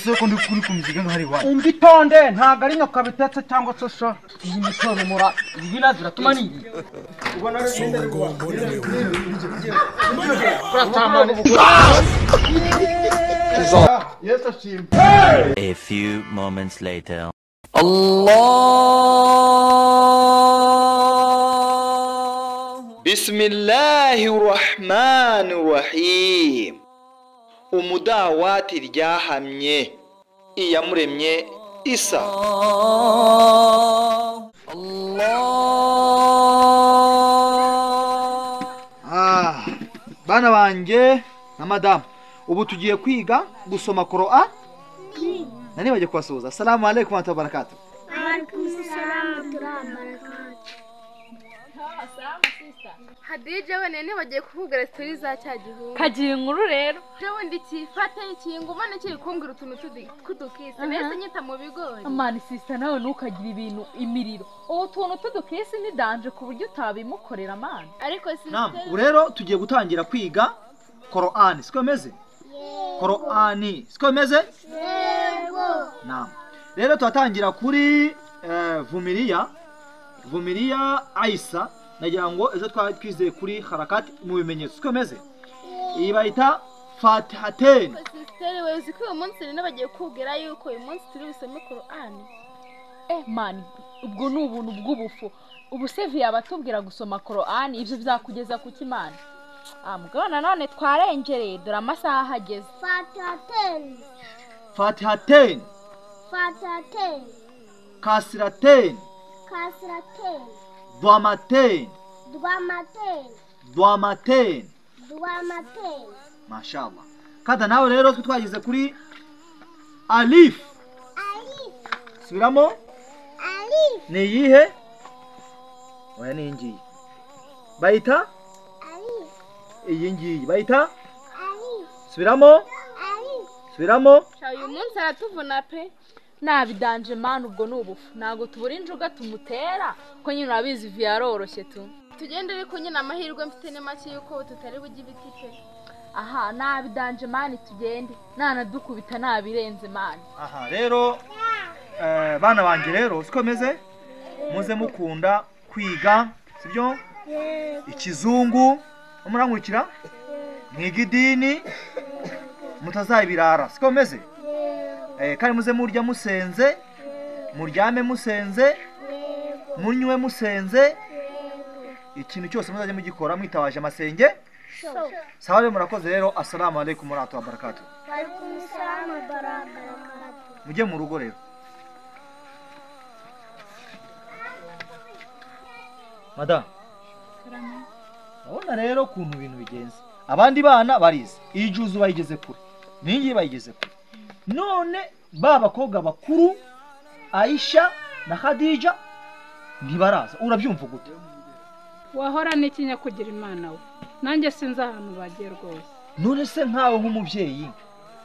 Ese ko ndi kuri kumziga hari wa. Umbitonde ntago ari nyoka bitetse cyangwa se sha. Iyi mitono mura ibi nazira tuma ni. Ubona Yes, ashim. A few moments later. Allah. Bismillahirrahmanirrahim. Umudawati ryahamye iyamuremye Isa. Allah. Bana banjye na madamu, ubu tugiye kwiga gusoma Qur'an. Nani baje kubasuhuza. Assalamu alaikum wa rahmatullahi wa barakatuh. Wa alaikum assalam wa rahmatullahi wa barakatuh. Hadija we nene bagiye kukubwira story za cya gihungu. Kagira inkuru rero. Jewe ndi kifate ikingumane kiri kumbwira utuntu tudukisi. Nese nyita mu bigori. Amani sister nawe nukagira ibintu imiriro. Ubu tuntu tudukisi ni danje ku buryo utabimukorera amani. Ariko sister. Naam, rero tugiye gutangira kwiga Qur'an. Siko meze? Qur'ani. Siko meze? Yego. Naam. Rero twatangira kuri Vumilia. Vumilia Aisa. Nagira ngo ejo twari twizeye kuri harakati mu bimenyetso. Siko meze? Iyi bayita Fatihaten. Sister we uzi ko uyu munsi rero bagiye kubwira yuko uyu munsi turi busome Qur'an. Man, ubwo ni ubuntu bw'ubufu. Ubu sevi yabatubwira gusoma Qur'an ibyo bizakugeza ku kimana. Mugabo none twarengereye dore amasaha ageze. Fatihaten. Fatihaten. Fatihaten. Kasraten. Kasraten. Dwamaten. Dwamaten. Dwamaten. Dwamaten. Mashallah. Kada nawe rero twagize kuri Alif. Alif. Subiramo. Alif. Ni iyihe? Oya ni ngiyi. Bayita? Alif. Iyi ngiyi bayita? Alif. Subiramo. Alif. Subiramo. Uyu munsi aratuvuna pe. Nabidanje man ubwo nubufu. Ntago tubura injuga tumutera ko nyine urabizi vyaroroshye tu. Tugende ariko nyine amahirwe mfite ni make yuko tutari bujye ibiti pe. Aha nabidanje man tugende. Nana dukubita nabirenze man. Aha rero bana banje rero siko meze? Muze mukunda kwiga sibyo? Ikizungu murankurikira? Mwiga idini mutazayibirara siko meze? Kandi muze murya musenze, muryame musenze, munywe musenze, ikintu cyose muzajye mugikora mwitabaje amasenge. Sawa rero murakoze rero. Assalamu alaikum wa rahmatullahi wa barakatuh. Wa alaikum assalam wa barakatuh. Mujye mu rugo rero. Madam, urabona rero kuntu ibintu bigenze. Abandi bana barize, ijuzu bayigeze kure, ningi bayigeze kure. None ba bakobwa bakuru Aisha na Khadija ntibaraza. Urabyumva gute? Wahora n'ikinya kugira Imana we. Nanjye sinzi ahantu bagiye rwose. None se nkawe nk'umubyeyi,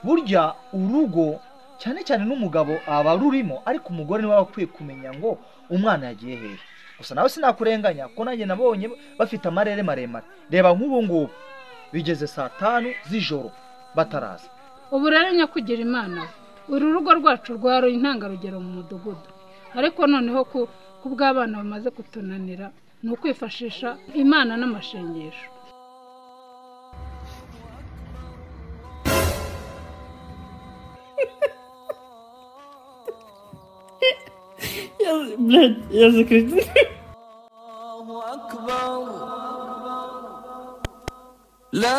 burya urugo cyane cyane n'umugabo aba rurimo, ariko umugore niwe akwiye kumenya ngo umwana yagiye hehe. Gusa nawe sinakurenganya kuko nanjye nabonye bafite amarere maremare. Reba nk'ubu ngubu bigeze saa 5 z'ijoro bataraza. Ubu rero nyakugira Imana, uru rugo rwacu rwari intangarugero mu mudugudu, ariko noneho ku bw'abana bamaze kutunanira ni ukwifashisha Imana n'amashengesho. Я закричу. Allahu akbar. La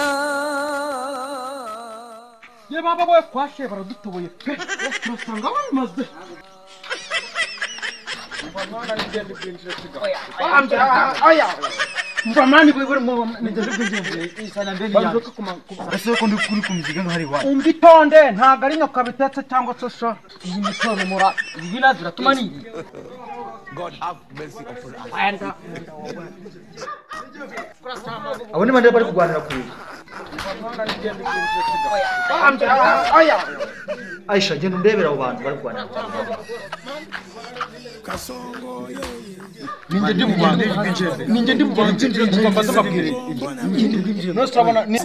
Ye baba boye kwashe baradutoboye pe. Turasanga bamaze. Ese ko ndi kuri kumziga hari wa. Umbitonde ntago ari nyoka bitetse cyangwa se sha. Iyi mitono mura ibi nazira tuma ni. God have mercy upon us. Abo ni bande bari kurwanira ku rugo. Aisha genda undebera abo bantu bari kurwanira. Kasongo yeye. Ninjye ndi bubanze. Ninjye ndi bubanze. Mbaza amabwire. None turabona ni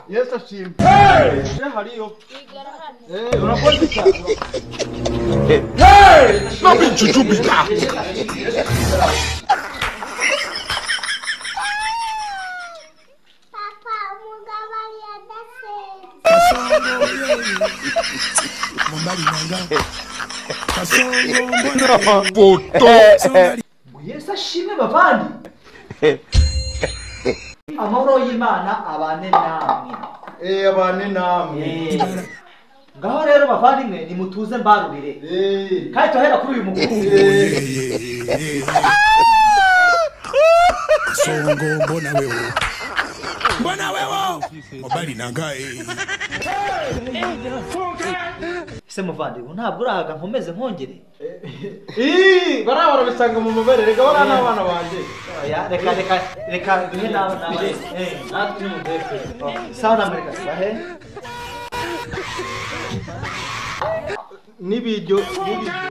Yesu ashimwe. Hariyo. Urakoze cyane. Hey! No be juju be that. Papa, umugabo ari adasenze. Ngo Yesu ashimwe bavandi. Amahoro y'Imana abane namwe. Abane namwe. Ngaho rero bavandimwe nimutuze mbarurire. Kandi tuhera kuri uyu mugore. Songo mbona wewe. Mbona wewe. Mobali nangae. Se muvandimwe ntabwo urahaga nkomeze nkongere. Bariya barabisanga mu mabere reka bariya ni abana banjye. Oya reka reka reka duhe nawe nawe. Natwe ni sawa namwe reka tubahe. N'ibiryo n'ibiryo.